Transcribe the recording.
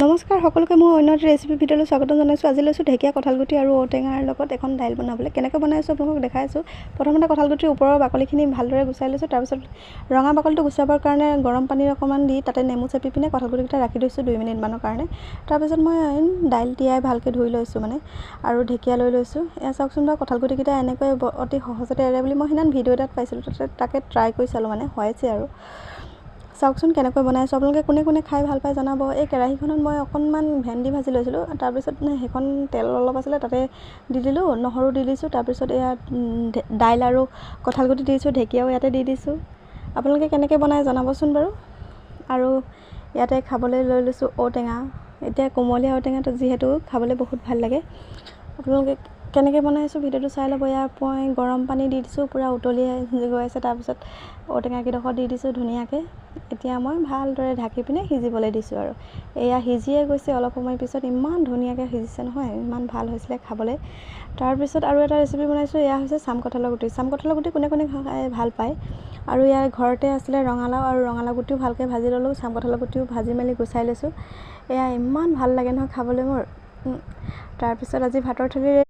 নমস্কাৰ সকলোকে, মোৰ অন্য এটা ৰেচিপি ভিডিঅ'লৈ স্বাগতম জনাইছোঁ। আজি লৈছোঁ ঢেকীয়া, কঁঠালগুটি আৰু ঔটেঙাৰ লগত এখন দাইল বনাবলৈ। কেনেকৈ বনাইছোঁ আপোনালোকক দেখাই আছোঁ। প্ৰথমতে কঁঠালগুটিৰ ওপৰৰ বাকলিখিনি ভালদৰে গুচাই লৈছোঁ। তাৰপিছত ৰঙা বাকলিটো গুচাবৰ কাৰণে গৰম পানী অকণমান দি তাতে নেমু চেপি পিনে কঁঠালগুটিকেইটা ৰাখি দিছোঁ 2 মিনিটমানৰ কাৰণে। তাৰপিছত মই দাইল তিয়াই ভালকৈ ধুই লৈছোঁ মানে আৰু ঢেকীয়া লৈ লৈছোঁ। এয়া চাওকচোন বাৰু, কঁঠালগুটিকেইটা এনেকৈ অতি সহজতে এৰে বুলি মই সেইদিনা ভিডিঅ' এটাত পাইছিলোঁ। তাতে তাকে ট্ৰাই কৰি চালোঁ, মানে হৈছে। আৰু চাওকচোন কেনেকৈ বনাইছোঁ। আপোনালোকে কোনে কোনে খাই ভাল পায় জনাব। এই কেৰাহীখনত মই অকণমান ভেন্দি ভাজি লৈছিলোঁ। তাৰপিছত সেইখন তেল অলপ আছিলে, তাতে দি দিলোঁ, নহৰু দি দিছোঁ। তাৰপিছত এয়া দাইল আৰু কঁঠালগুটি দিছোঁ, ঢেকীয়াও ইয়াতে দি দিছোঁ। আপোনালোকে কেনেকৈ বনায় জনাবচোন বাৰু। আৰু ইয়াতে খাবলৈ লৈ লৈছোঁ ঔটেঙা। এতিয়া কোমলীয়া ঔটেঙাটো যিহেতু খাবলৈ বহুত ভাল লাগে। আপোনালোকে কেনেকৈ বনাইছোঁ ভিডিঅ'টো চাই ল'ব। ইয়াত মই গৰম পানী দি দিছোঁ, পূৰা উতলি গৈ আছে। তাৰপিছত ঔটেঙাকেইডোখৰ দি দিছোঁ ধুনীয়াকৈ। এতিয়া মই ভালদৰে ঢাকি পিনে সিজিবলৈ দিছোঁ আৰু এয়া সিজিয়ে গৈছে। অলপ সময় পিছত ইমান ধুনীয়াকৈ সিজিছে নহয়, ইমান ভাল হৈছিলে খাবলৈ। তাৰপিছত আৰু এটা ৰেচিপি বনাইছোঁ। এয়া হৈছে চাম কঁঠালৰ গুটি। চাম কঁঠালৰ গুটি কোনে কোনে খাই ভাল পায়? আৰু ইয়াৰ ঘৰতে আছিলে ৰঙালাও, আৰু ৰঙালাও গুটিও ভালকৈ ভাজি ল'লোঁ, চাম কঁঠালৰ গুটিও ভাজি মেলি গুচাই লৈছোঁ। এয়া ইমান ভাল লাগে নহয় খাবলৈ মোৰ। তাৰপিছত আজি ভাতৰ থালি